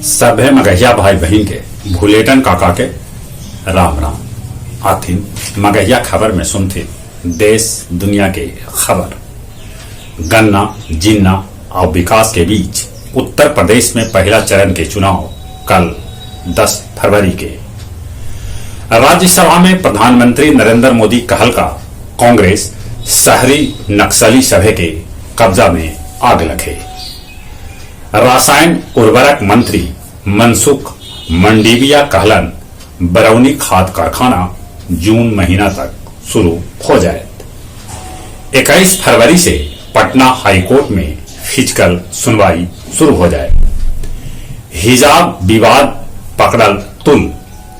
सभे मगहिया भाई बहिन के भुलेटन काका के राम राम। आथिन मगहिया खबर में सुनथिन देश दुनिया के खबर। गन्ना, जिन्ना और विकास के बीच उत्तर प्रदेश में पहला चरण के चुनाव कल 10 फरवरी के। राज्यसभा में प्रधानमंत्री नरेंद्र मोदी कहल का कांग्रेस शहरी नक्सली सभे के कब्जा में आग लखे। रासायन उर्वरक मंत्री मनसुख मंडीविया कहलन बरौनी खाद कारखाना जून महीना तक शुरू हो जाए। 21 फरवरी से पटना हाईकोर्ट में फिजिकल सुनवाई शुरू हो जाए। हिजाब विवाद पकड़ल तुल,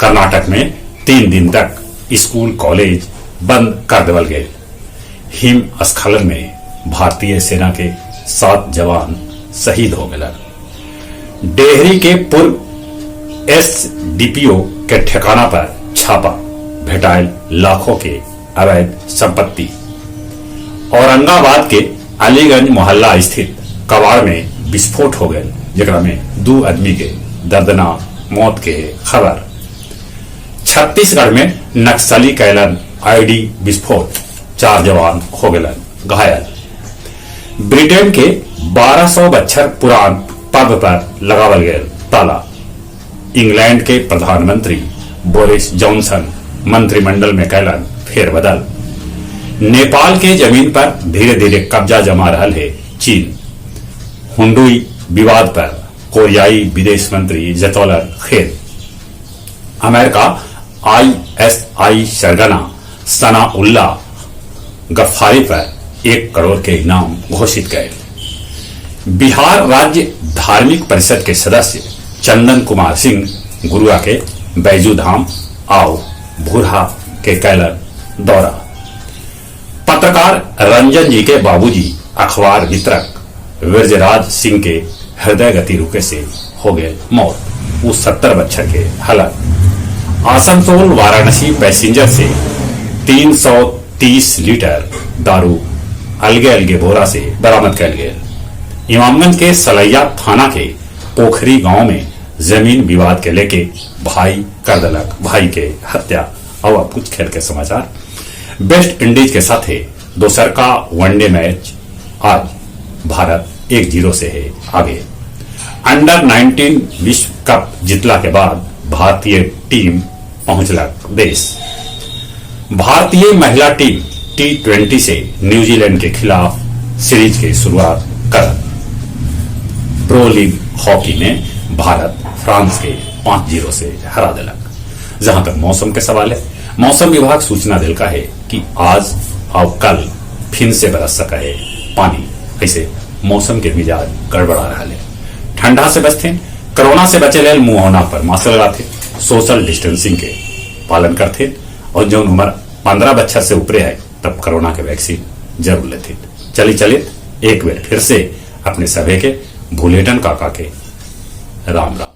कर्नाटक में 3 दिन तक स्कूल कॉलेज बंद कर देवल गए। हिम स्खलन में भारतीय सेना के 7 जवान शहीद हो गए। डेहरी के पूर्व एसडीपीओ के ठिकाना पर छापा, भेटायल लाखों के अवैध संपत्ति। औरंगाबाद के अलीगंज मोहल्ला स्थित कबाड़ में विस्फोट हो गए, जेकरा में 2 आदमी के दर्दनाक मौत के खबर। छत्तीसगढ़ में नक्सली कैलन आईडी विस्फोट, 4 जवान हो गए घायल। ब्रिटेन के 1200 बच्छर पुरान पब पर लगावल गए ताला। इंग्लैंड के प्रधानमंत्री बोरिस जॉनसन मंत्रिमंडल में कैलन फेरबदल। नेपाल के जमीन पर धीरे धीरे कब्जा जमा रहा है चीन। हुंडुई विवाद पर कोरियाई विदेश मंत्री जतौलन खेल। अमेरिका आईएसआई सरगना सनाउल्ला गफ्फारी पर 1 करोड़ के इनाम घोषित गए। बिहार राज्य धार्मिक परिषद के सदस्य चंदन कुमार सिंह गुरुआ के बैजू धाम आओ भूरहा के कैलन दौरा। पत्रकार रंजन जी के बाबूजी अखबार वितरक विरजराज सिंह के हृदय गति रुके से हो गए मौत, वो 70 बच्चर के हालत। आसनसोल वाराणसी पैसेंजर से 330 लीटर दारू अलगे अलगे बोरा से बरामद कर गए। इमामगंज के सलैया थाना के पोखरी गांव में जमीन विवाद के लेके भाई कर दलक भाई के हत्या। और अब कुछ खेल के समाचार। वेस्ट इंडीज के साथ दोसर का वनडे मैच आज, भारत 1-0 से है आगे। अंडर 19 विश्व कप जीतला के बाद भारतीय टीम पहुंचलक देश। भारतीय महिला टीम T20 से न्यूजीलैंड के खिलाफ सीरीज के शुरुआत कर। प्रो लीग हॉकी में भारत फ्रांस के 5-0 से हरा दिलक। जहां तक मौसम के सवाल है, मौसम विभाग सूचना दिलका है कि आज और कल फिर से बरस सका है पानी। ऐसे मौसम के मिजाज गड़बड़ा रहा है। ठंडा से बचते, कोरोना से बचे लेल मुंह और नाक पर मास्क लगाते, सोशल डिस्टेंसिंग के पालन करते और जो उम्र 15 बच्चा से ऊपरे है तब कोरोना के वैक्सीन जरूर लेते। चली चलित एक बार फिर से अपने सभे के भूलेटन काका के राम राम।